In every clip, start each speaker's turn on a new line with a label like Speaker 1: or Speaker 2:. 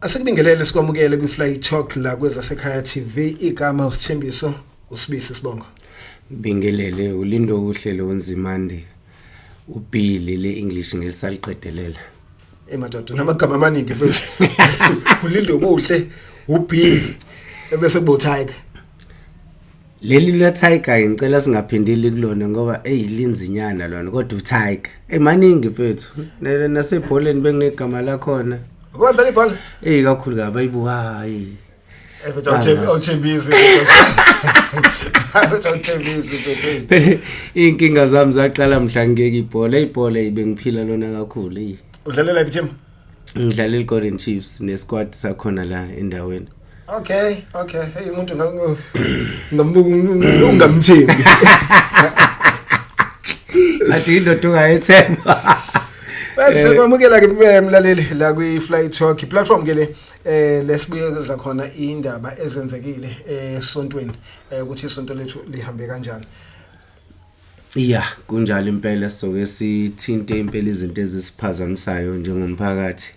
Speaker 1: Asikubingelele, sikwamukele kwi-Fly Talk la kwezasekhaya TV. Igama uSithembiso uSibisi Sibongo.
Speaker 2: Bingelele, ulindo uhlelo uNzimande. Ubhili le English ngesaliqedelela.
Speaker 1: Emadoda namagama amaningi mfethu. Ulindo kuhle, uB ebese kubo Tiger.
Speaker 2: Leli la Tiger ngicela singaphindeli kulona ngoba eyilinzinyana lona, kodwa uTiger. Emaningi mfethu. Nasebholeni benginegama lakhona.
Speaker 1: Ukwadlala ibhola?
Speaker 2: Ey, kakhulu kabi, ayibu, hayi.
Speaker 1: Mfethu, awuthembisi. Mfethu, awuthembisi mfethu.
Speaker 2: Phela inkinga zami zaqala mhla ngiyeka ibhola. Ibhola bengiphila lona kakhulu. Ey.
Speaker 1: Udlalela iphi team?
Speaker 2: Ngidlalela iGolden Chiefs nesquad sakhona la endaweni.
Speaker 1: Okay. Hey, umuntu ngambuka ungamthembi.
Speaker 2: Athi indoda ungayethemba.
Speaker 1: Well, sikwamukela ke mlaleli la kwi Fly Talk platform ke le lesibuyekeza khona indaba ezenzekile esontweni, ukuthi isonto lethu lihambe kanjani.
Speaker 2: Iya, kunjalo impela, soke sithinte impela izinto ezisiphazamisayo njengomphakathi.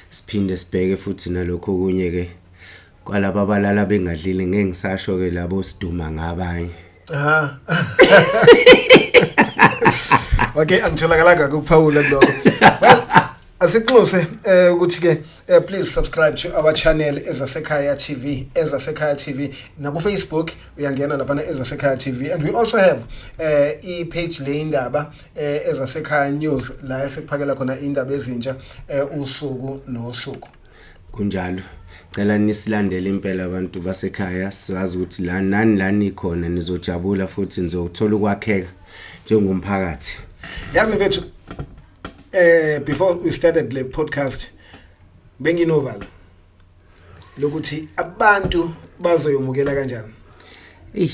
Speaker 2: Siphinde sibheke futhi nalokho okunye ke kwalabo abalala bengadlile, ngeke ngisasho ke labo siduma ngabanye.
Speaker 1: Aha. Okay, angitholakalanga ukuphawula kulokho. Well, asixuse ukuthi ke please subscribe to our channel Ezasekhaya TV, Ezasekhaya TV na ku Facebook, uyangena lapha na Ezasekhaya TV, and we also have i page le indaba, Ezasekhaya News, la esikuphakela khona indaba ezintsha usuku nosuku.
Speaker 2: Kunjalo. Cela nisilandele impela abantu basekhaya, siwazi ukuthi la nani la nikhona nizojabula futhi nizothola ukwakheka njengomphakathi.
Speaker 1: Yazi mfethu, before we started le podcast benginovalo lokuthi abantu bazoyomukela kanjani.
Speaker 2: Ey.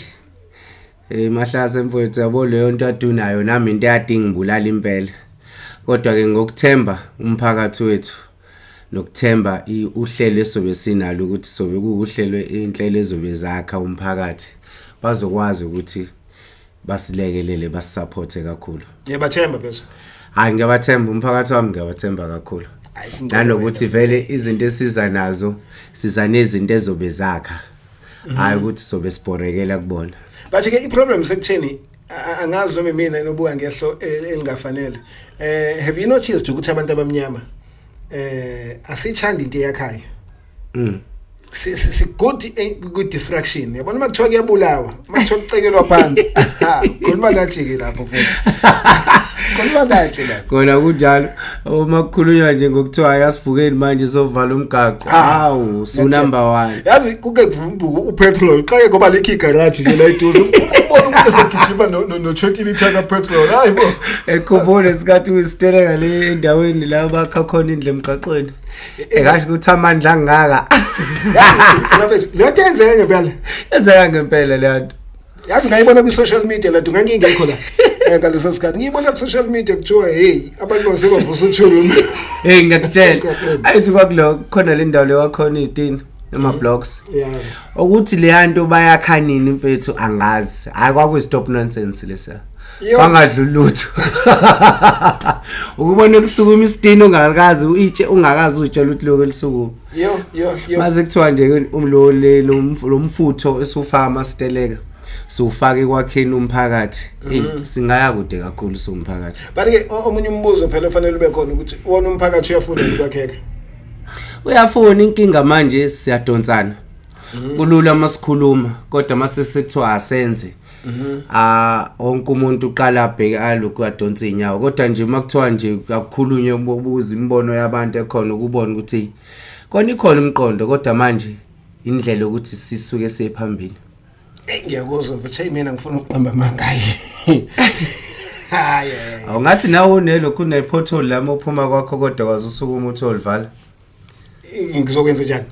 Speaker 2: Mahlase mfowethu, yabo leyo nto adunayo nami into yadinga ngibulala impela. Kodwa ke ngokuthemba umphakathi wethu nokuthemba uhlelo esobe sinalo ukuthi sobe kuuhlelo inhlelo ezobe zakha umphakathi, bazokwazi ukuthi basilekelele, basupporte kakhulu.
Speaker 1: Ngiyabathemba phela.
Speaker 2: Hayi, ngiyabathemba umphakathi wami, ngiyabathemba kakhulu.
Speaker 1: Hayi,
Speaker 2: nanokuthi vele izinto esiza nazo, siza nezinto ezobe zakha. Hayi ukuthi sobe siborekela kubona.
Speaker 1: But ke i-problem sekutheni angazi noma mina nobuka ngehlo elingafanele. Have you noticed ukuthi abantu abamnyama asithandi into eyakhayo? Si good ku distraction. Yabona makuthiwa kuyabulawa, makuthiwa kucekelwa phansi. Khuluma nathi ke lapho futhi. Khuluma nathi lapho.
Speaker 2: Kona kunjalo, uma kukhulunywa nje ngokuthiwa ayasivukeni manje sovala umgaqo.
Speaker 1: Ah,
Speaker 2: Hawu, su number 1.
Speaker 1: Yazi kuke kuvumbuka upetrol xa ngoba likho igarage nje la eduze. Ubona umuntu esegijima no 20 liter ka petrol. Hayi bo.
Speaker 2: Ekhumbule isikhathi uyisiteleka le endaweni la bakha khona indle emgaqweni. Ekasho ukuthi amandla angaka.
Speaker 1: Yazi mfethu, le nto yenzeka ngempela.
Speaker 2: Yenzeka ngempela le nto.
Speaker 1: Yazi ngayibona kwi-social media la, ngangingekho la ngaleso sikhathi. Ngiyibona ku-social media kuthiwa hey, abantu basebavusa uthulu.
Speaker 2: Hey, ngiyakutshela. Ayithi kwakulo khona le ndawo le wakhona izitini ama blocks. Ukuthi le nto bayakha nini mfethu angazi. Hayi, kwakuyi stop nonsense lesa.
Speaker 1: Yo.
Speaker 2: Bangadluli lutho. Ukubona kusukuma isitini ungakazi uitshe, ungakazi utshela ukuthi lokho lisukuma.
Speaker 1: Yo yo yo.
Speaker 2: Mase kuthiwa nje umlo le lomfutho esufaka amasiteleka siwufake kwakheni umphakathi. Hey, singaya kude kakhulu somphakathi.
Speaker 1: But ke omunye umbuzo phela ufanele ube khona ukuthi wona umphakathi uyafuna ukwakheka?
Speaker 2: Uyafuna, inkinga manje siyadonsana. Kulula masikhuluma, kodwa mase sekuthiwa asenze. Ah, wonke umuntu uqala abheke alokhu adonsa inyawo, kodwa nje makuthiwa nje akukhulunywe, ubuza imibono yabantu ekhona ukubona ukuthi kona ikhona umqondo, kodwa manje indlela yokuthi sisuke siphambili.
Speaker 1: Hey, ngiyakuzwa mfethu. Hey, mina ngifuna ukuqamba amanga. Hayi. Hayi.
Speaker 2: Awungathi nawe unelokhu une-pothole lami ophuma kwakho, kodwa wazi usukuma uthi olivala.
Speaker 1: Ngizokwenza njani?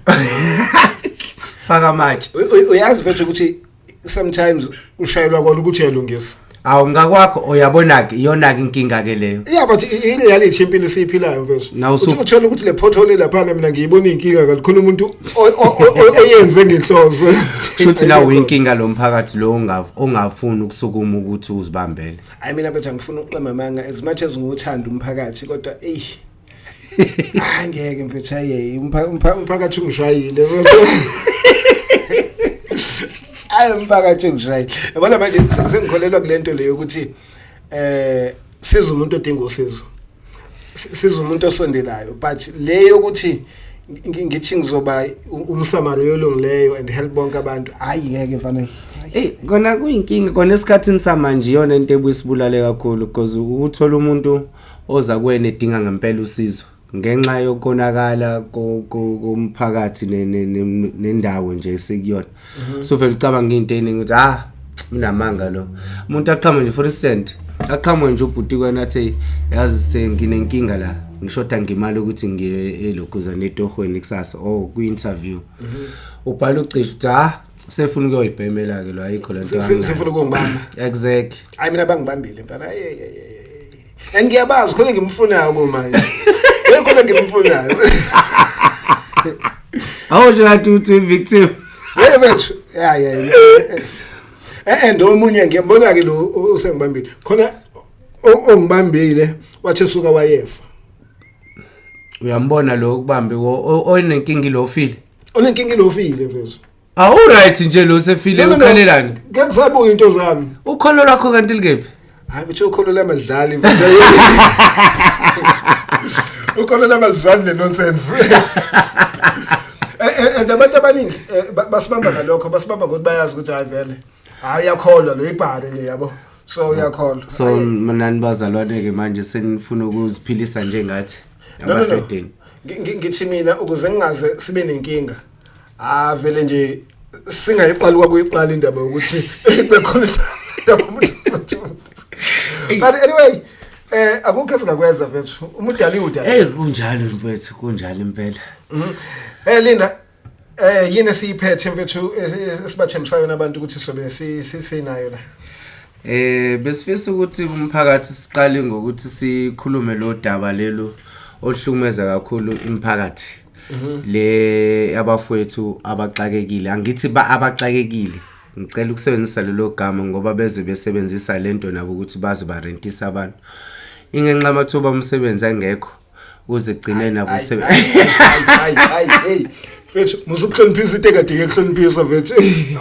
Speaker 2: Faka amatshe.
Speaker 1: Uyazi mfethu ukuthi sometimes ushayelwa kona ukuthi uyalungisa.
Speaker 2: Awu, ngakwakho uyabona ke, iyona ke inkinga ke leyo.
Speaker 1: Yeah, but i-reality impilo esiyiphilayo mfethu.
Speaker 2: Nawu
Speaker 1: Uthola ukuthi le pothole lapha mina ngiyibona inkinga, kanti khona umuntu oyenze ngenhloso.
Speaker 2: Shuthi la uyinkinga lo mphakathi lo ongafuni ukusukuma ukuthi uzibambele.
Speaker 1: Hayi, mina mfethu angifuni ukuqamba amanga, as much as ngiwuthanda umphakathi, kodwa ey. Hayi ngeke mfethu, hayi umphakathi ungishayile. Hayi, umphakathi ungishayile. Yabona manje sengikholelwa kulento leyo ukuthi siza umuntu odinga usizo. Siza umuntu osondelayo, but leyo ukuthi ngithi ngizoba umSamariya olungileyo and help bonke abantu, hayi ngeke mfana.
Speaker 2: Hey, kona kuyinkinga kona esikhathini samanje, iyona into ebuyisibulale kakhulu, because ukuthola umuntu oza kuwena edinga ngempela usizo ngenxa yokonakala komphakathi nendawo nje esekuyona, so vele ucabanga into eningi ukuthi ah, unamanga lo umuntu. Aqhamuke nje, for instance, aqhamuke nje ubhuti kwena athi, "Yazi senginenkinga la, ngishoda ngemali ukuthi ngiye elokhuzana etohweni kusasa or kwi-interview." Ubhala ucishe uthi, "Ah, sefuna ukuyoyibhemela ke lo, ayikho lento."
Speaker 1: Sefuna ukungibamba.
Speaker 2: Exactly.
Speaker 1: Hayi, mina bangibambile impela. Hayi hayi hayi. Engiyabazi khona ngimfunayo kumanje. Khona ngimfunayo.
Speaker 2: Awusho ngathi uthi victim.
Speaker 1: Hey bethu, ya ya. And omunye ngiyabona ke lo usengibambile. Khona ongibambile wathi suka wayefa.
Speaker 2: Uyambona lo ukubambe onenkinga lo ofile.
Speaker 1: Onenkinga lo ofile, mfethu.
Speaker 2: Awu, right nje lo sefile, ukhalelani?
Speaker 1: Ngeke kusabuya into zami.
Speaker 2: Ukholo lwakho kanti likephi?
Speaker 1: Hayi bethu, ukholo lamadlali mfethu. Ukholo lamadlali ne nonsense. And abantu abaningi basibamba ngalokho, basibamba ngokuthi bayazi ukuthi hayi vele, hayi uyakholwa lo, ibhale le, yabo. So uyakholwa.
Speaker 2: So nani bazalwane ke manje senifuna ukuziphilisa njengathi
Speaker 1: No, no, no.
Speaker 2: abahedeni.
Speaker 1: Ngithi mina ukuze ngingaze sibe nenkinga, ah vele nje singayiqali kwakuyiqala indaba yokuthi kube khona umuntu. But anyway, akukho esingakwenza mfethu, umuntu ali udali.
Speaker 2: Hey, kunjalo mfethu, kunjalo impela.
Speaker 1: Linda, yini esiyiphethe mfethu esibathembisayo nabantu ukuthi sobe sinayo la?
Speaker 2: Besifisa ukuthi umphakathi siqale ngokuthi sikhulume lo daba lelo oluhlukumeza kakhulu imphakathi. Le abafowethu abaxakekile, angithi ba abaxakekile. Ngicela ukusebenzisa lelo gama ngoba beze besebenzisa lento nabo ukuthi baze barentisa abantu. Ingenxa amathuba omsebenzi angekho kuze kugcine nabo
Speaker 1: Hayi hayi, hey mfethu, musukuhloniphisa into engadingi ukuhloniphisa mfethu.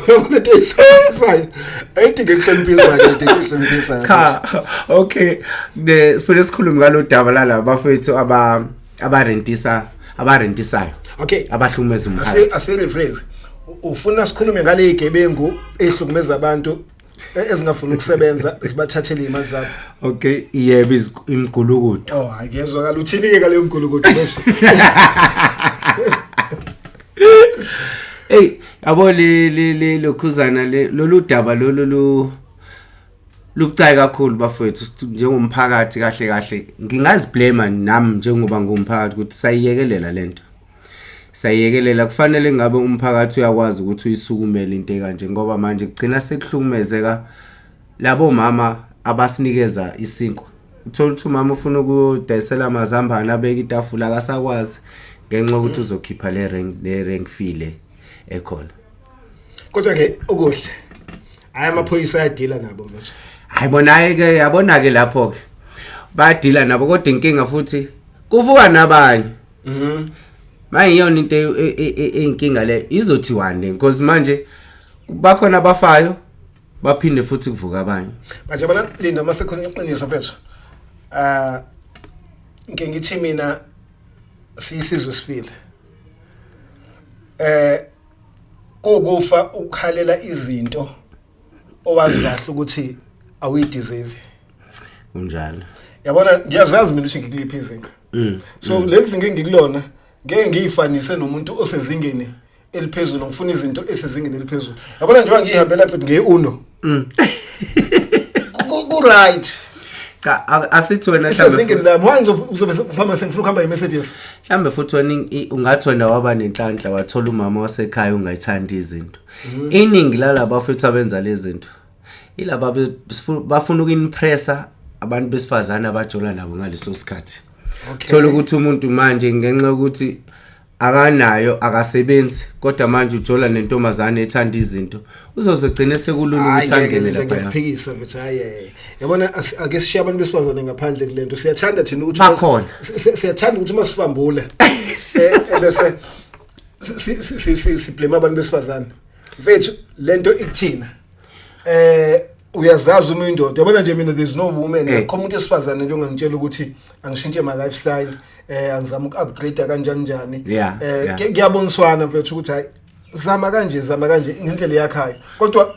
Speaker 1: Uyabona into eyihloniphisayo ayidingi ukuhloniphisa ke, idinga ukuhloniphisa.
Speaker 2: Cha, okay, ne sifune sikhulume ngalo daba lala bafethu abarentisa, abarentisayo, abahlukumeza umphakathi.
Speaker 1: Ase rephrase. Ufuna sikhulume ngale igebengu ehlukumeza abantu ezingafuni ukusebenza, zibathathele imali zabo?
Speaker 2: Okay, yebo, imigulukudu.
Speaker 1: Oh, hayi kuyezwakala. Uthini ke ngale mgulukudu bese?
Speaker 2: Hey, yabo le lokhuzana le lolu daba lolu lu lubucayi kakhulu bafowethu njengomphakathi. Kahle kahle ngingaziblame nami njengoba ngumphakathi ukuthi sayiyekelela lento, sayiyekelela. Kufanele ngabe umphakathi uyakwazi ukuthi uyisukumele into ekanje, ngoba manje kugcina sekuhlukumezeka labo mama abasinikeza isinkwa. Uthola ukuthi umama ufuna ukudayisela amazambane, abeke itafula, akasakwazi ngenxa yokuthi uzokhipha le rent fee le ekhona.
Speaker 1: Kodwa ke okuhle, hayi amaphoyisa ayadila nabo mfethu.
Speaker 2: Hayi bona ke, yabona ke lapho ke bayadila nabo, kodwa inkinga futhi kuvuka nabanye. Manje iyona into eyinkinga le, izothiwani le? Because manje bakhona abafayo, baphinde futhi kuvuka abanye.
Speaker 1: Manje bona Linda, mase khona iqiniso mfethu. Ah, ngike ngithi mina siyisizwe sifile. Kukufa ukukhalela izinto owazi kahle ukuthi awuyideserve.
Speaker 2: Kunjalo.
Speaker 1: Yabona, ngiyazazi mina ukuthi ngikuliphi izinga. So lezi zinga engikulona ngeke ngiyifanise nomuntu osezingeni eliphezulu, ngifuna izinto esezingeni eliphezulu. Yabona njengoba ngihambela mfethu nge-Uno. Ku right.
Speaker 2: Cha, asithi wena mhlambe
Speaker 1: Isezingeni lami. Why ngizobe mhlawumbe sengifuna ukuhamba nge-Mercedes?
Speaker 2: Mhlambe futhi wena ungathi wena waba nenhlanhla, wathola umama wasekhaya ungayithandi izinto. Iningi lalaba futhi abenza lezi zinto ilaba bafuna ukuimpressa abantu besifazane abajola nabo ngaleso sikhathi. Thola ukuthi umuntu manje ngenxa yokuthi Akanayo, akasebenzi, kodwa manje ujola nentombazane ethanda izinto, uzozogcina sekulula
Speaker 1: Hayi,
Speaker 2: ukuthi
Speaker 1: ngeke
Speaker 2: angene
Speaker 1: lento,
Speaker 2: lapha.
Speaker 1: Ngiyakuphikisa mfethu, hayi, yabona, ake sishiye abantu besifazane ngaphandle kulento. Siyathanda thina ukuthi
Speaker 2: Bakhona.
Speaker 1: Siyathanda ukuthi uma sifambula bese siblame abantu besifazane. Mfethu, lento ikuthina. Uyazazi uma uyindoda, yabona nje mina, there's no woman, akukho umuntu esifazane nje ongangitshela ukuthi angishintshe my lifestyle, angizama uku-upgrade kanjani njani. Kuyaboniswana mfethu ukuthi hayi, zama kanje, zama kanje ngendlela yakhayo, kodwa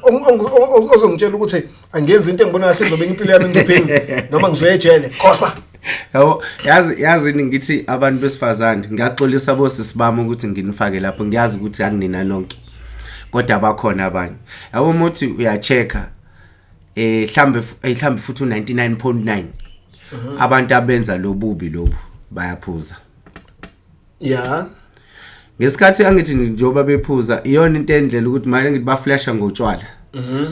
Speaker 1: ozongitshela ukuthi angenzi into engibona kahle izobeka impilo yami engcupheni noma ngizoya ejele, khohlwa.
Speaker 2: Yabo, yazi ngithi abantu besifazane, ngiyaxolisa bosisi bami ukuthi nginifake lapho, ngiyazi ukuthi akunina nonke, kodwa bakhona abanye. Yabo, umuthi uya-check-a, mhlambe futhi u99.9 abantu abenza lobubi lobu bayaphuza. Ngesikhathi angithi njengoba bephuza, iyona into endlela ukuthi manje ngithi baflasha ngotshwala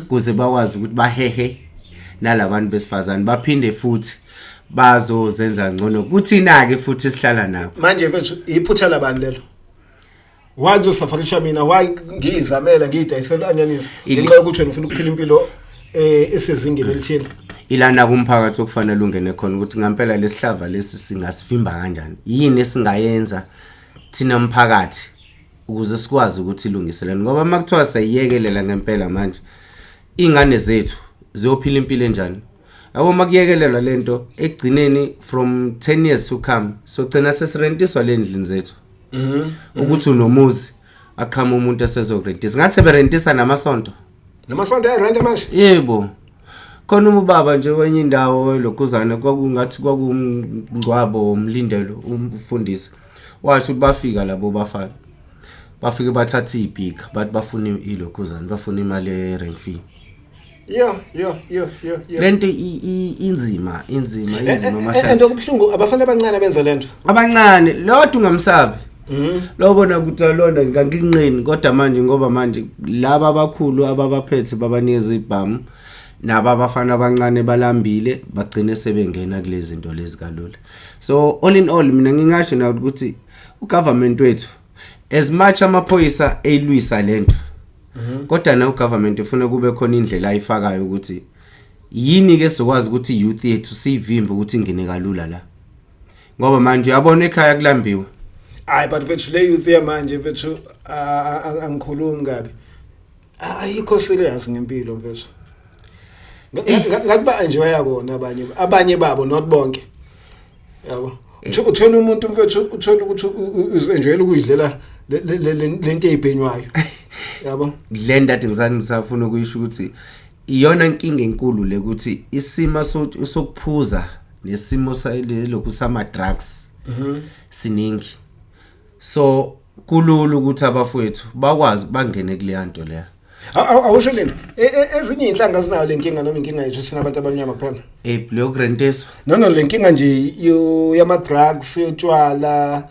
Speaker 2: kuze bakwazi ukuthi bahehe nalabantu besifazane, baphinde futhi bazozenza ngcono kuthina ke futhi sihlala nabo.
Speaker 1: Manje mfethu, iphutha labani lelo? Why kuzosufferisha mina? Why ngiyizamela ngiyidayisela anyanisi ngenxa yokuthi wena ufuna ukuphila impilo esezingeni elithile?
Speaker 2: Ilana kumphakathi okufanele ungene khona ukuthi ngampela lesihlava lesi singasivimba kanjani, yini esingayenza thina mphakathi ukuze sikwazi ukuthi ilungiselane, ngoba uma kuthiwa siyayiyekelela ngempela manje, iy'ngane zethu ziyophila impilo enjani? Yabo, uma kuyekelelwa lento, ekugcineni from 10 years to come sogcina sesirentiswa le ndlini zethu, ukuthi unomuzi aqhama umuntu esezokurentisa, ngathi seberentisa namasonto.
Speaker 1: Namasonto ayarenta manje?
Speaker 2: Yebo, khona ubaba nje kwenye indawo lokuzana, kwakungathi kwakumngcwabo womlindelo, umfundisi washo ukuthi bafika labo bafana, bafike bathatha iy'pika, bathi bafuna ilokhuzana, bafuna imali ye-rent fee.
Speaker 1: Yo yo yo yo yo.
Speaker 2: Lento inzima, inzima, inzima.
Speaker 1: And
Speaker 2: mashasi.
Speaker 1: Okubuhlungu, abafana abancane abenza lento.
Speaker 2: Abancane lodwa ungamsabi lobona ukuthi alona nganginqini, kodwa manje ngoba manje laba abakhulu ababaphethe babanikeza ibhamu, nabo abafana abancane balambile, bagcine sebengena kulezi zinto lezi kalula. So all in all, mina ngingasho na ukuthi ugovernment wethu, as much amaphoyisa eyilwisa lento, kodwa na ugovernment ufuna kube khona indlela ayifakayo ukuthi yini ke sokwazi ukuthi youth yethu siyivimbe ukuthi ingene kalula la, ngoba manje uyabona ekhaya kulambiwe.
Speaker 1: Hayi, but mfethu, le youth yamanje mfethu, angikhulumi kabi, ayikho serious ngempilo mfethu. Ngathi ba enjoya kona abanye babo, not bonke, yabo. Uthola umuntu mfethu, uthola ukuthi uzenjoyela ukuyidlela lento eyibhenywayo, yabo.
Speaker 2: Le nto ngisafuna ukuyisho ukuthi iyona inkinga enkulu le, ukuthi isimo sokuphuza nesimo lokhu sama drugs siningi, so kulula ukuthi abafowethu bakwazi bangene kuleya nto leya.
Speaker 1: Awusho lento, ezinye iy'nhlanga zinayo le nkinga noma inkinga yethu sinabantu abamnyama kuphela?
Speaker 2: Leyo kurentiswa?
Speaker 1: No, le nkinga nje yama-drugs, yotshwala,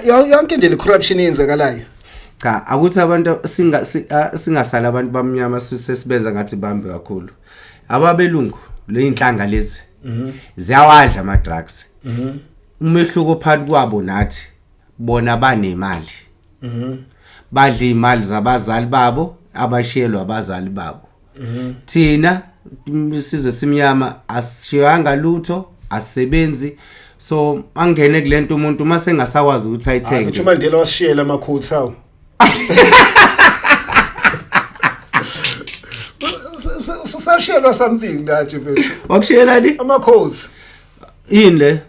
Speaker 1: yonke nje le corruption eyenzakalayo.
Speaker 2: Cha, akuthi abantu singasala abantu bamnyama sesibenza ngathi bambi kakhulu. Ababelungu, le inhlanga lezi ziyawadla ama drugs. Umehluko phakathi kwabo nathi, bona banemali, badla imali zabazali babo abashiyelwa abazali babo. Thina sizwe simnyama asishiyanga lutho, asisebenzi, so angene kulento umuntu mase engasakwazi ukuthi
Speaker 1: Hayi,
Speaker 2: ayithenge.
Speaker 1: kuthi uMandela wasishiyela amakhutsi awu. Sashiyelwa something nathi mfethu.
Speaker 2: Wakushiyelani?
Speaker 1: Ama-quotes.
Speaker 2: Yini le?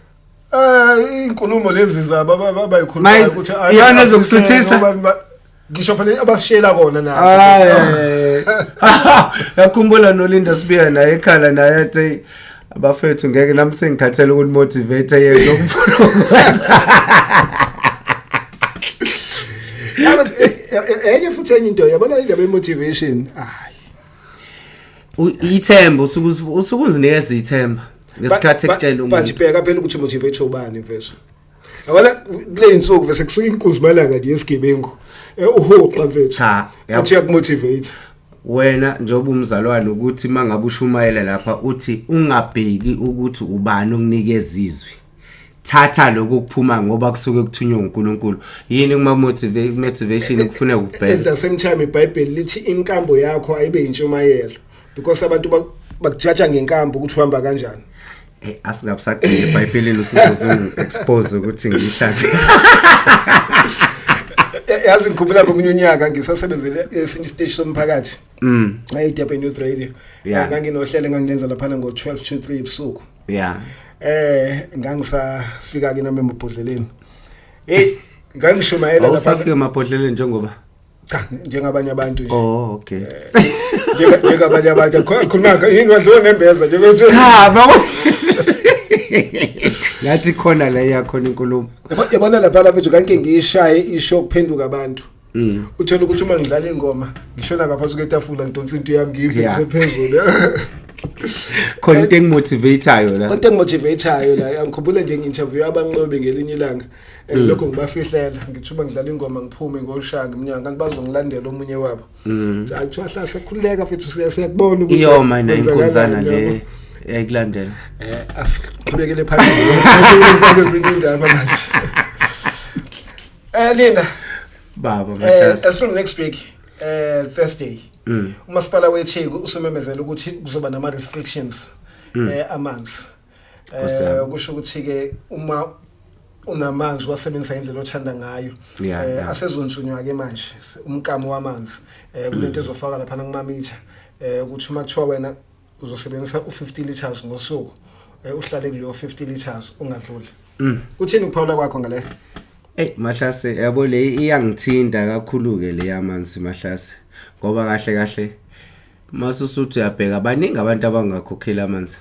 Speaker 1: Inkulumo lezi zabo abayikhulumayo ukuthi
Speaker 2: Iyona ezokusuthisa?
Speaker 1: Ngisho phela abasishiyela kona nathi.
Speaker 2: Hayi. Yakhumbula noLinda Sibiya naye ekhala naye athi abafethu ngeke nami sengikhathele ukunimotivate, yena okufuna ukwenza.
Speaker 1: Yeah, but, enye futhi, enye into, yabona indaba ye-motivation, hayi.
Speaker 2: Ithemba, usuke uzinikeza ithemba ngesikhathi ekutshela
Speaker 1: But
Speaker 2: umuntu.
Speaker 1: bheka phela ukuthi motivate ubani mfethu. Yabona kule insuku bese kusuka inkunzi malanga nje yesigebengu, uhuqa mfethu.
Speaker 2: Cha,
Speaker 1: athi uyakumotivate.
Speaker 2: Wena njengoba umzalwane, ukuthi mangabe ushumayela lapha uthi ungabheki ukuthi ubani okunikeza izwi. Thatha lokhu kuphuma ngoba kusuke kuthunywe uNkulunkulu. Yini kuma motivation kufuneka
Speaker 1: At
Speaker 2: ukubheka.
Speaker 1: the same time, iBhayibheli lithi inkambo yakho ayibe intshumayelo, because abantu bakujaja ngenkambo ukuthi uhamba kanjani.
Speaker 2: Eh, asingabusagcina eBhayibhelini, usuzozungu expose ukuthi ngihlathe.
Speaker 1: Yazi, ngikhumbula komunye unyaka ngisasebenzele esinye isiteshi somphakathi, eyi-Durban Youth Radio. Nganginohlelo engangilenza laphana ngo-12 to 3 ebusuku. Ngangisafika ke nami emabhodleleni. Hey, ngangishumayela lapha.
Speaker 2: Awusafika emabhodleleni njengoba
Speaker 1: Cha, njengabanye abantu nje.
Speaker 2: Oh, okay.
Speaker 1: Njengabanye abantu. Khuluma yini, wadliwa nembeza nje bethu.
Speaker 2: Cha, babo, ngathi khona la iyakhona inkulumo.
Speaker 1: Yabona lapha mfethu, kanke ngiyishaye isho kuphenduka abantu. Uthola ukuthi uma ngidlala ingoma ngishona ngaphansi kwetafula, ngidonsa into yami, ngiyivise phezulu.
Speaker 2: Khona into engimotivateayo la.
Speaker 1: Into engimotivateayo la, angikhumbule nje ngi-interview abanqobi ngelinye ilanga. Lokho ngibafihlela, ngithi uma ngidlala ingoma ngiphume ngoshaya ngomnyango, kanti bazongilandela omunye wabo. Hayi, kuthiwa hlala sekhululeka mfethu, siyakubona ukuthi
Speaker 2: Iyoma na inkunzana
Speaker 1: kwenzakalani,
Speaker 2: le eyikulandela.
Speaker 1: Asiqhubekele phambili, ufake ezinye indaba manje. Linda.
Speaker 2: Baba Mahlase.
Speaker 1: As from next week, Thursday, umasipala weTheku usumemezela ukuthi kuzoba nama restrictions amanzi.
Speaker 2: Nkosi yami.
Speaker 1: Kusho ukuthi ke uma unamanzi wasebenzisa indlela othanda ngayo. Asezonsunywa ke manje umkamo wamanzi kulento ezofaka lapha kuma meter, ukuthi uma kuthiwa wena uzosebenzisa u50 liters ngosuku, uhlale kuleyo 50 liters, ungadluli. Uthini ukuphawula kwakho ngale?
Speaker 2: Ey Mahlase, yabo, le iyangithinta kakhulu ke le yamanzi, Mahlase, ngoba kahle kahle masusuthi uyabheka, baningi abantu abangakhokheli amanzi.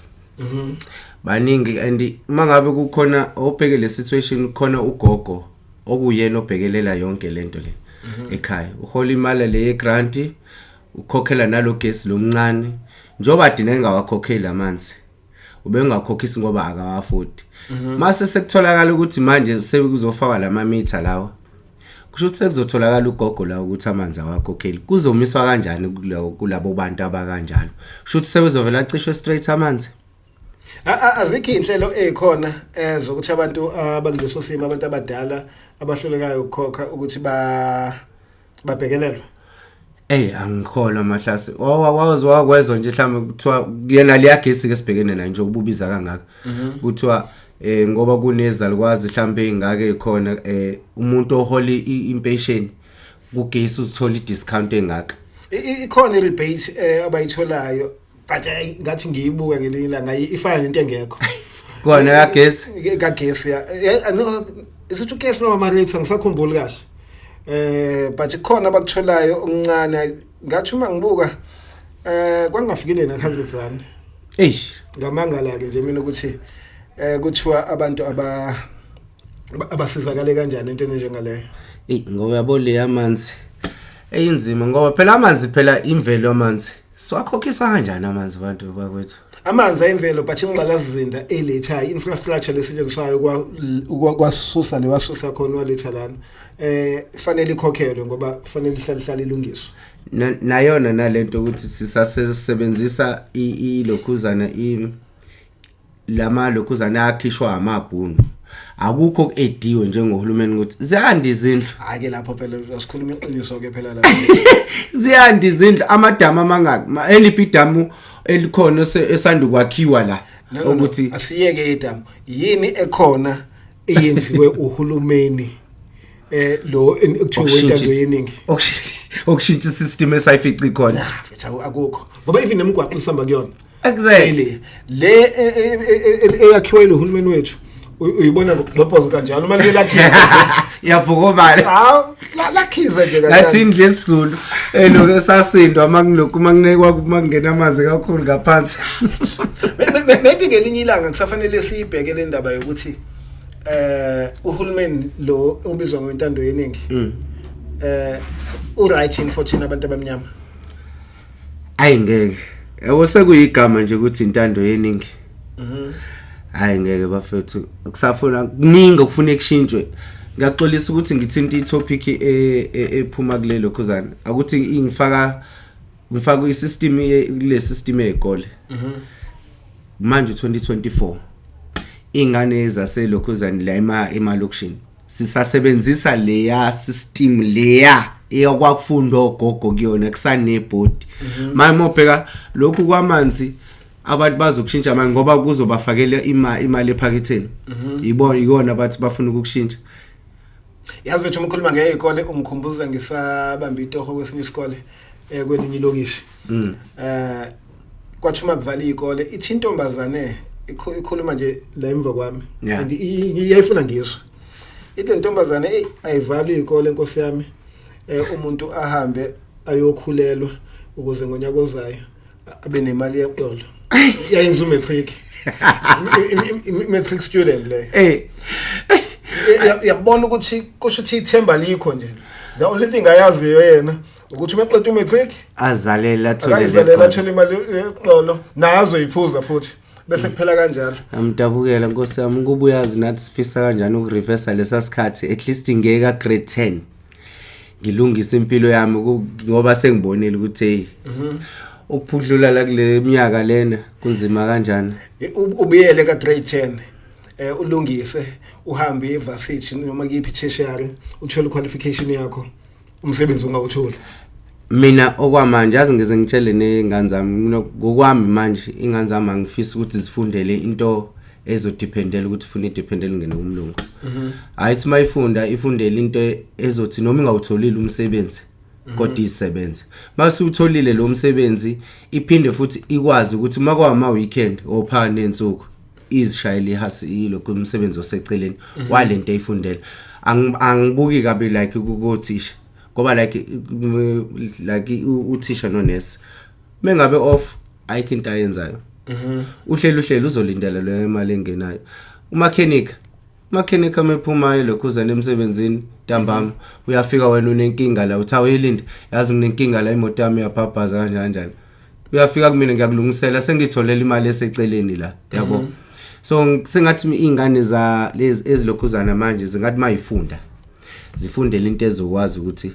Speaker 2: Baningi, and mangabe kukhona obheke le situation, khona ugogo okuyena obhekelela yonke lento le ekhaya, uhola imali le ye-grant, ukhokhela nalogesi lomncane, njoba dina engawakhokheli amanzi, ubengakhokhisi ngoba akawafodi. Mase sekutholakala ukuthi manje sekuzofakwa lama-meter lawa, kusho ukuthi sekuzotholakala ugogo la ukuthi amanzi awakhokheli. Kuzomiswa kanjani kulabo bantu abakanjalo? Kusho ukuthi sebezovela acishwe straight amanzi.
Speaker 1: Azikho inhlelo ezikhona zokuthi abantu abakuleso simo, abantu abadala abahlulekayo ukukhokha, ukuthi ba babhekelelwe?
Speaker 2: Ey, angikholwa, Mahlase. Wawazi wakwezwa nje mhlawumbe kuthiwa yena liyagesi ke sibhekene nayo nje ububiza kangaka. Kuthiwa ngoba kunezalukwazi mhlawumbe engake khona, umuntu ohola impesheni kugesi uzithola i-discount engaka.
Speaker 1: Ikhona i-rebate abayitholayo, but ngathi ngiyibuka ngelinye ilanga, ifana nento engekho.
Speaker 2: Kona kagesi.
Speaker 1: Kagesi, ya. No, isithi ugesi noma ama-rates, angisakhumbuli kahle, but khona abakutholayo okuncane. Ngathi uma ngibuka kwangafikile na 100 rand.
Speaker 2: Eish.
Speaker 1: Ngamangala ke nje mina ukuthi kuthiwa abantu abasizakale kanjani entweni njengaleyo.
Speaker 2: Ey, ngoba yabo le yamanzi eyinzima, ngoba phela amanzi, phela imvelo amanzi. Siwakhokhiswa kanjani amanzi, bantu bakwethu?
Speaker 1: Amanzi ayimvelo, but ingqalasizinda eletha infrastructure lesetshenziswayo kwasusa lewasusa khona waletha lana, fanele ikhokhelwe ngoba fanele ihlale ihlale ilungiswe.
Speaker 2: Nayona nalento ukuthi sisasebenzisa ilokhuzana, i lama lokhuzana akhishwa amabhunu, akukho ku-ediwe njengohulumeni ukuthi ziyanda izindlu.
Speaker 1: Hayi ke, lapho phela asikhuluma iqiniso ke phela lapho.
Speaker 2: Ziyanda izindlu, amadamu amangaki? Eliphi idamu elikhona esanda kwakhiwa la?
Speaker 1: No, no,
Speaker 2: ukuthi
Speaker 1: asiyeke idamu. Yini ekhona eyenziwe uhulumeni lo ekuthiwa wentando yeningi?
Speaker 2: Okushintsha isystem esayifica ikhona.
Speaker 1: Nah mfethu, akukho, ngoba even nemigwaqo isihamba kuyona le eyakhiwe lo hulumeni wethu, uyibona ngokugxobhoza kanjalo uma liye lakhize.
Speaker 2: Yavuka.
Speaker 1: Hawu, lakhize nje
Speaker 2: Ngathi
Speaker 1: kanjalo.
Speaker 2: indlu yesiZulu elokhu esasindwa makulokhu makunekwa, makungena amanzi kakhulu ngaphansi.
Speaker 1: Maybe ngelinye ilanga kusafanele siyibheke le ndaba yokuthi uhulumeni lo obizwa ngentando yeningi u-right in for thina abantu abamnyama.
Speaker 2: Ayi ngeke, yabo, sekuyigama nje ukuthi intando yeningi. Hayi ngeke bafethu, kusafuna kuningi okufuna kushintshwe. Ngiyaxolisa ukuthi ngithinta i-topic ephuma kulelo khuzana, akuthi ingifaka ngifaka i-system kule system ey'kole. Manje 2024, Ingane zaselokhuzana la emalokishini sisasebenzisa leya system leya eyakwakufunda ogogo kuyona, kusanebhodi. Manje mobheka lokhu kwamanzi, abantu bazokushintsha manje ngoba kuzobafakela imali ephaketheni. Yibona ikona bathi bafuna ukukushintsha.
Speaker 1: Yazi bethu, umkhuluma ngey'kole ungikhumbuza ngisabamba itoho kwesinye isikole, kwelinye ilokishi. Kwathi uma kuvala iy'kole, ithi intombazane ikhuluma nje la emva kwami and iyayifuna ngizwe. Ithi le ntombazane, "Eyi, ayivalwe iy'kole nkosi yami, umuntu ahambe ayokhulelwa ukuze ngonyaka ozayo abe nemali yeqolo." Yayenza umatric, matric student leyo. Uyabona ukuthi kusho ukuthi ithemba likho nje. The only thing ayaziyo yena ukuthi uma eqeda umatric
Speaker 2: azalela, athole
Speaker 1: akayizalela,
Speaker 2: leqolo.
Speaker 1: Athole imali yeqolo, naye azoyiphuza futhi, bese kuphela kanjalo.
Speaker 2: Amdabukela nkosi yami, ukuba uyazi nathi sifisa kanjani ukureversa lesa sikhathi, at least ngeke grade 10 ngilungise impilo yami, ngoba sengibonile ukuthi hey, ukuphudlula la kule minyaka lena kunzima kanjani.
Speaker 1: Ubuyele ka grade 10, ulungise, uhambe evarsity noma kuyiphi tertiary, uthole qualification yakho, umsebenzi ungawutholi.
Speaker 2: Mina okwamanje, yazi, ngize ngitshele ney'ngane zami, mina ngokwami manje iy'ngane zami angifisi ukuthi zifundele into ezodependela ukuthi funa idependele ingene kumlungu. Hayi, thi mayifunda ifundele into ezothi noma ingawutholile umsebenzi kodwa izisebenze. Mase utholile lo msebenzi, iphinde futhi ikwazi ukuthi makwama weekend or phakathi nensuku izishayele ihasi ilokhu umsebenzi oseceleni walento eyifundela. Angibuki kabi like kuthisha, ngoba like uthisha nonesi mengabe off ayikho into ayenzayo, uhleli uzolindela leyo imali engenayo. Umakhenika amephumayo lokhuzana emsebenzini ntambama, uyafika, wena unenkinga la, uthi awuyilinde, yazi nginenkinga la, imoto yami iyabhabhaza kanjani kanjani, uyafika kumina ngiyakulungisela, sengitholela imali eseceleni la, yabo. So sengathi iy'ngane za lezi ezilokhuzana manje zingathi mayifunda zifundele into ezokwazi ukuthi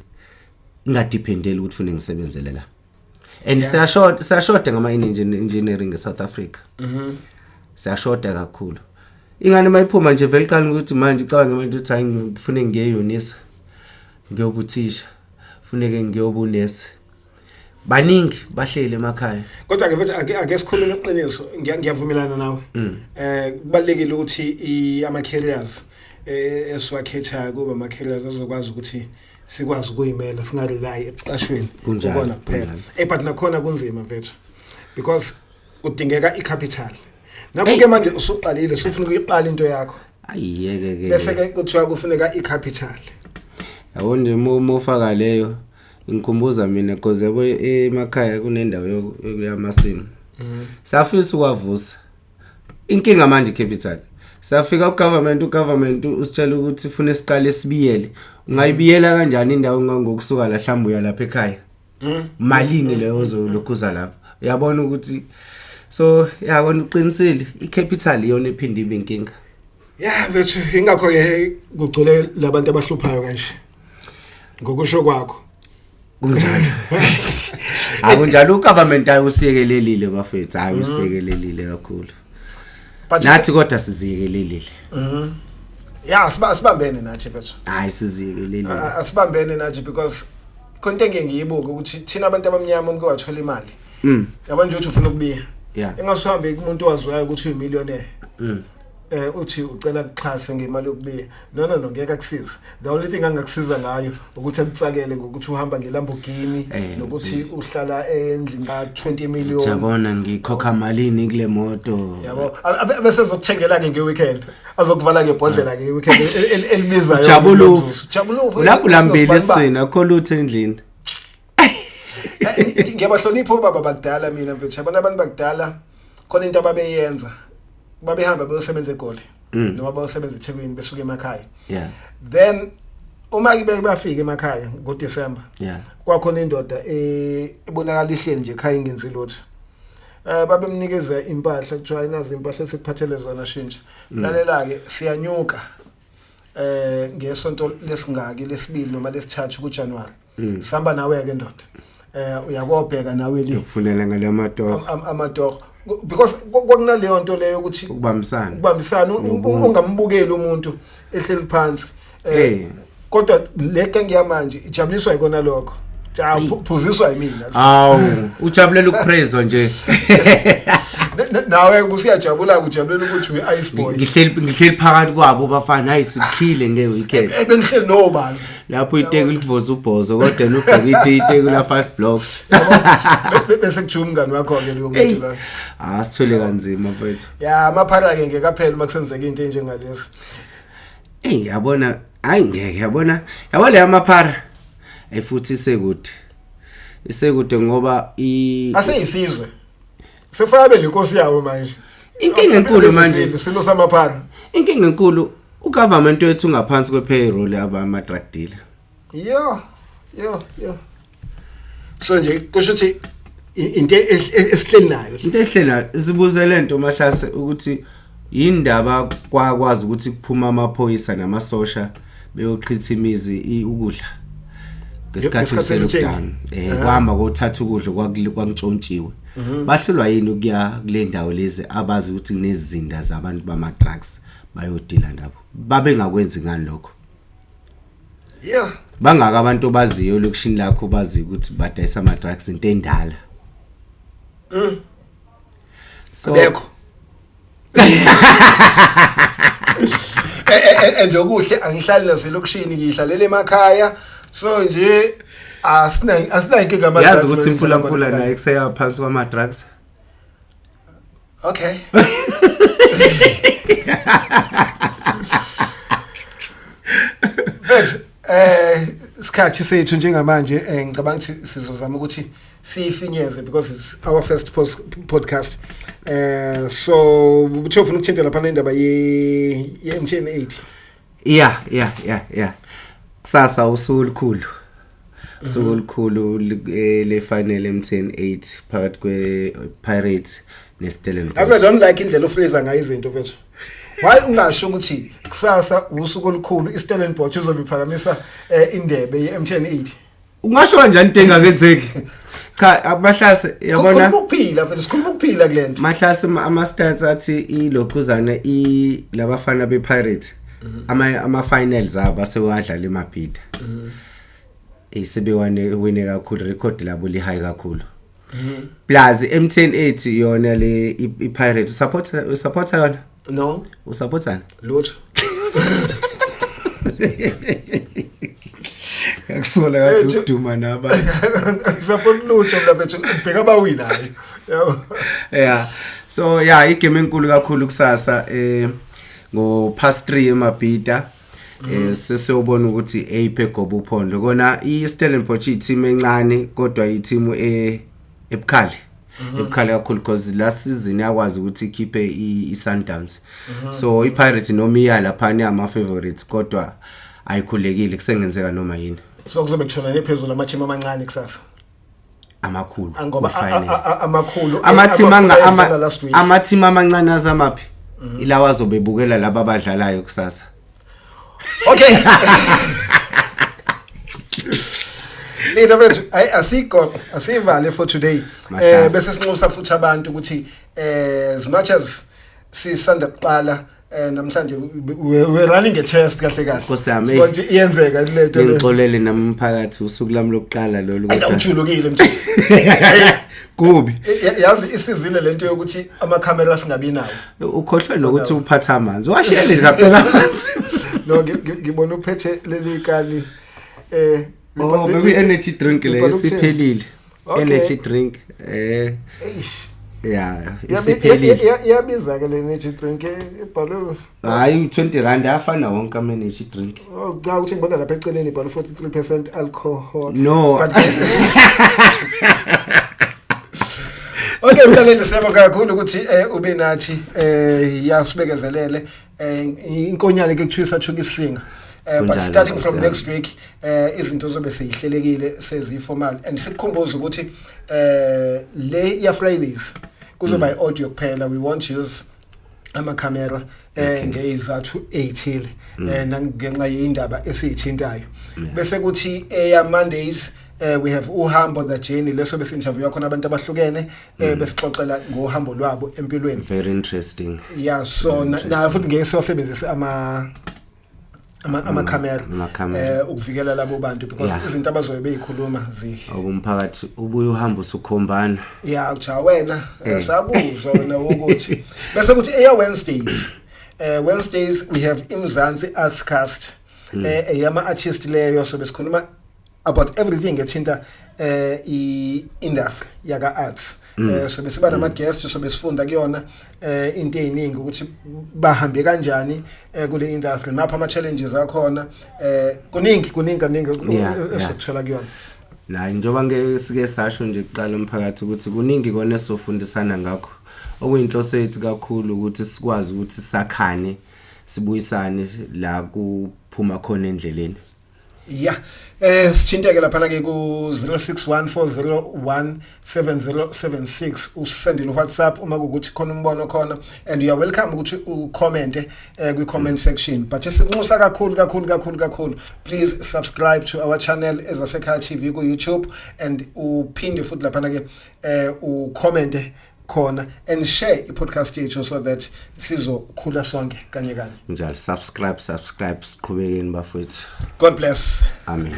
Speaker 2: ingadependeli ukuthi fune ngisebenzele la. And siyashoda ngama engineering eSouth Africa, siyashoda kakhulu. Ingane mayiphuma nje vele iqala ukuthi manje icabange manje ukuthi hayi, ngifune ngiye eUnisa ngiyobuthisha, funeke ngiyobunesi, baningi bahleli emakhaya.
Speaker 1: Kodwa ke mfethu, ake sikhulume iqiniso. Ngiyavumelana nawe. Kubalekile ukuthi ama careers esiwakhethayo kuba ama careers azokwazi ukuthi sikwazi ukuyimela, singarely ekuqashweni kukona kuphela. But nakhona kunzima mfethu, because kudingeka icapital. Nakho ke manje usuqalile, usufuna ukuyiqala into yakho,
Speaker 2: ayiyeke ke.
Speaker 1: Bese ke kuthiwa kufuneka icapital.
Speaker 2: Yabo nje mofaka leyo ngikhumbuza mina, because yabo emakhaya kunendawo yokuyamasimo, safisa ukwavusa. Inkinga manje capital. Safika ugovernment, ugovernment usitshela ukuthi ufuna siqale sibiyele. Ungayibiyela kanjani indawo ngangokusuka la mhlawumbe uya lapha ekhaya? Malini leyo ozolokhuza lapha? Uyabona ukuthi, so yabona, uqinisile, icapital iyona ephinde ibe inkinga.
Speaker 1: Ya mfethu, ingakho ke kugcwele labantu abahluphayo kanje ngokusho kwakho.
Speaker 2: Kunjalo, akunjalo? Ugovernment ayi usiyekelelile bafethu, hayi, usiyekelelile kakhulu.
Speaker 1: But
Speaker 2: Nathi kodwa siziyekelelile.
Speaker 1: Ya, sibambene nathi mfethu.
Speaker 2: Hayi, siziyekelelile.
Speaker 1: Asibambene nathi, because khona into engeke ngiyibuke ukuthi thina abantu abamnyama umuntu wathola imali, yabo nje uthi ufuna ukubiya, engasuhambe kumuntu owaziwayo ukuthi uyimillionaire, uthi ucela kuxhase ngemali yokubiya. No, no, no, ngeke akusize. The only thing angakusiza ngayo ukuthi akutsakele ngokuthi uhamba ngeLamborghini nokuthi uhlala endlini ka 20 million.
Speaker 2: Uyabona, ngikhokha malini kule moto?
Speaker 1: Yabo, bese ezokuthengela ke ngeweekend, azokuvala ngebhodlela ke ngeweekend elibizayo.
Speaker 2: Jabulufu.
Speaker 1: Jabulufu.
Speaker 2: Lapho lambili esiswini, akho lutho endlini.
Speaker 1: Ngiyabahlonipha obaba bakudala mina mfethu. Yabona abantu bakudala, khona into ababeyenza, babehamba beyosebenza eGoli noma bayosebenza eThekwini besuka emakhaya. Then uma ke bafika emakhaya ngoDecember, kwakhona indoda ebonakala ihleli nje ekhaya ingenzi lutho. Babemnikeza impahla, kuthiwa inazi impahla esikuphathele zona, shintsha. Lalela ke, siyanyuka ngesonto lesingaki, lesibili noma lesithathu kuJanuary. Sihamba nawe ke ndoda. Uyakobheka nawe le.
Speaker 2: Ukufunela ngale matoho.
Speaker 1: Amatoho. Because kwakunaleyo nto leyo ukuthi
Speaker 2: Ukubambisana.
Speaker 1: Ukubambisana,
Speaker 2: Nobuntu.
Speaker 1: Ungambukeli umuntu ehleli phansi, kodwa le gang yamanje ijabuliswa yikona lokho. Cha, phuziswa yimina.
Speaker 2: Hawu, ujabulela ukupraiswa nje.
Speaker 1: Nawe busiyajabula, ujabulela ukuthi uyi-ice boy.
Speaker 2: Ngihleli phakathi kwabo bafana, hayi, sikhile nge-weekend.
Speaker 1: Bengihleli nobani?
Speaker 2: Lapho iteki livuza ubhozo, kodwa yena ugqoke iteki la 5 blocks.
Speaker 1: Bese kuthiwa umngani wakho-ke loyo
Speaker 2: Hey.
Speaker 1: muntu loyo.
Speaker 2: Ah, sithole kanzima, mfethu.
Speaker 1: Ya, amaphara-ke ngeke aphele uma kusenzeka into enjengalezi.
Speaker 2: Ey, yabona, hayi, ngeke, yabona, yabo le amaphara. Ey, futhi isekude. Isekude ngoba i
Speaker 1: Aseyisizwe, sekufanele abe nenkosi yawo manje.
Speaker 2: Inkinga enkulu manje.
Speaker 1: Isilo samaphara.
Speaker 2: Inkinga enkulu, ugovernment wethu ngaphansi kwe-payroll yaba drug dealer.
Speaker 1: Yo yo yo, so nje kusho ukuthi into esihleli nayo.
Speaker 2: Into ehlela sibuze lento, Mahlase, ukuthi indaba kwakwazi ukuthi kuphuma amaphoyisa namasosha beyochitha imizi ukudla ngesikhathi
Speaker 1: Ngesikhathi
Speaker 2: se-lockdown, kwahamba kothatha ukudla kwakutshontshiwe. Bahlulwa yini ukuya kule ndawo lezi abazi ukuthi kunezinda zabantu bama drugs, bayodila nabo? Babengakwenzi ngani lokho? Bangaka abantu obaziyo elokishini lakho, bazi ukuthi badayisa ama drugs, into endala. So
Speaker 1: Abekho. And okuhle, angihlali naselokishini, ngihlalela emakhaya, so nje asina inkinga ama
Speaker 2: Yazi
Speaker 1: drugs
Speaker 2: ukuthi
Speaker 1: mfula
Speaker 2: imfula mfula naye kuseya phansi kwama drugs.
Speaker 1: Okay. Mfethu, isikhathi sethu njengamanje, ngicabanga ukuthi sizozama ukuthi siyifinyeze because it's our first podcast. So uthe ufuna ukuthinta lapha indaba ye MTN 8.
Speaker 2: Yeah. Kusasa usuku olukhulu. Usuku olukhulu le final MTN 8 phakathi kwe Pirates neStellenbosch.
Speaker 1: As I don't like indlela ofreeza ngayo izinto, mfethu. Why ungasho ukuthi kusasa usuku olukhulu, iStellenbosch izobe iphakamisa indebe ye-MTN 8?
Speaker 2: Ungasho kanjani into engakenzeki? Cha, abahlase, yabona.
Speaker 1: Khuluma ukuphila, mfethu, sikhuluma ukuphila kulento.
Speaker 2: Mahlase, ama stats athi ilokhuzana i labafana bePirates ama finals abo asewadlala eMabhida. Sebewane wine kakhulu, record labo li high kakhulu. Plus MTN 8 yona le iPirates usupport yona?
Speaker 1: No.
Speaker 2: Usupportani?
Speaker 1: Lutho.
Speaker 2: Akusola kade usiduma nabantu.
Speaker 1: Support lutho mina, mfethu, ngibheka abawinayo. Yabo.
Speaker 2: Yeah. So yeah, igame enkulu kakhulu kusasa ngo past 3 eMabhida. Sesiyobona ukuthi eyiphe goba uphondo. Kona iStellenbosch i-team encane kodwa i-team ebukhali. Ebukhali kakhulu because last season yakwazi ukuthi ikhiphe iSundowns. So iPirates noma iya lapha ama favorites, kodwa ayikhulekile, kusengenzeka noma yini.
Speaker 1: So kuzobe kushonane phezulu ama-team amancane kusasa.
Speaker 2: Amakhulu.
Speaker 1: Ngoba
Speaker 2: ku-final.
Speaker 1: Amakhulu
Speaker 2: Ama-team
Speaker 1: ayedlala last week.
Speaker 2: Ama-team amancane azamaphi? Ilawa azobe bukela laba abadlalayo kusasa.
Speaker 1: Okay. Lina mfethu, ayi, asigoqe, asivale for today.
Speaker 2: Mahlase.
Speaker 1: Bese sinxusa futhi abantu ukuthi as much as sisanda kuqala namhlanje, we running a test kahle kahle.
Speaker 2: Nkosi yami,
Speaker 1: Sibona nje iyenzeka le nto le.
Speaker 2: Ngixolele nami umphakathi, usuku lami lokuqala lolu.
Speaker 1: Ayi,
Speaker 2: Kodwa
Speaker 1: ujulukile, mfethu.
Speaker 2: Kubi.
Speaker 1: Yazi isizile lento yokuthi amakhamera singabi nawo.
Speaker 2: Ukhohlwe nokuthi uphatha amanzi. Washiyele ngaphela amanzi.
Speaker 1: No, ngibona uphethe leli kani
Speaker 2: Oh, bekuyi energy drink le.
Speaker 1: Libhalwe ukuthini?
Speaker 2: Isiphelile.
Speaker 1: Okay.
Speaker 2: Energy drink.
Speaker 1: Eish.
Speaker 2: Yeah, isiphelile.
Speaker 1: Iyabiza ke le energy drink, ibhalwe
Speaker 2: Hayi, 20 rand, afana wonke ama energy drink.
Speaker 1: Oh, cha, uthi ngibona lapha eceleni ibhalwe 43% alcohol.
Speaker 2: No.
Speaker 1: Okay, mlaleli, siyabonga kakhulu ukuthi ube nathi, yasibekezelele. Inkonyane ke kuthiwa isathuka isinga. But
Speaker 2: Kunjalo,
Speaker 1: starting from
Speaker 2: Nkosi yami.
Speaker 1: next week izinto zobe seyihlelekile, seziformal, and sikukhumbuza ukuthi le ya Fridays kuzoba i-audio kuphela, we won't use ama-camera ngezathu ezithile nangenxa yindaba esiyithintayo. Bese kuthi eya Mondays We have uhambo, the journey, leso bese interview khona abantu abahlukene, besixoxela ngohambo lwabo empilweni.
Speaker 2: Very interesting.
Speaker 1: Yeah, so nayo futhi ngeke siwasebenzise ama camera
Speaker 2: Ama-camera.
Speaker 1: Ukuvikela labo bantu because izinto abazobe beyikhuluma zi
Speaker 2: Okumphakathi ubuye uhamba usukhombana.
Speaker 1: Yeah, cha wena, sakuzwa wena ukuthi bese kuthi eya Wednesdays, Wednesdays we have iMzansi Arts Cast, eyama artist leyo, so besikhuluma about everything ethinta i industry yaka arts. So besiba nama guests, so besifunda kuyona into eziningi ukuthi bahambe kanjani kule industry, mapha ama challenges akhona, kuningi kuningi kaningi esikuthola kuyona.
Speaker 2: La njengoba ngeke sike sasho nje kuqala umphakathi ukuthi kuningi kona esizofundisana ngakho, okuyinhloso yethu kakhulu ukuthi sikwazi ukuthi sakhane, sibuyisane la kuphuma khona endleleni.
Speaker 1: Yeah. Sithinteke lapha ke ku 0614017076, usendele WhatsApp uma kukuthi khona umbono khona, and you are welcome ukuthi ucomment kwi comment section, but sinxusa kakhulu kakhulu kakhulu kakhulu, please subscribe to our channel Ezasekhaya TV ku YouTube, and uphinde futhi lapha ke ucomment khona and share i-podcast yethu so that sizokhula sonke kanye kanye.
Speaker 2: Njalo, subscribe, subscribe, siqhubekeni bafowethu.
Speaker 1: God bless.
Speaker 2: Amen.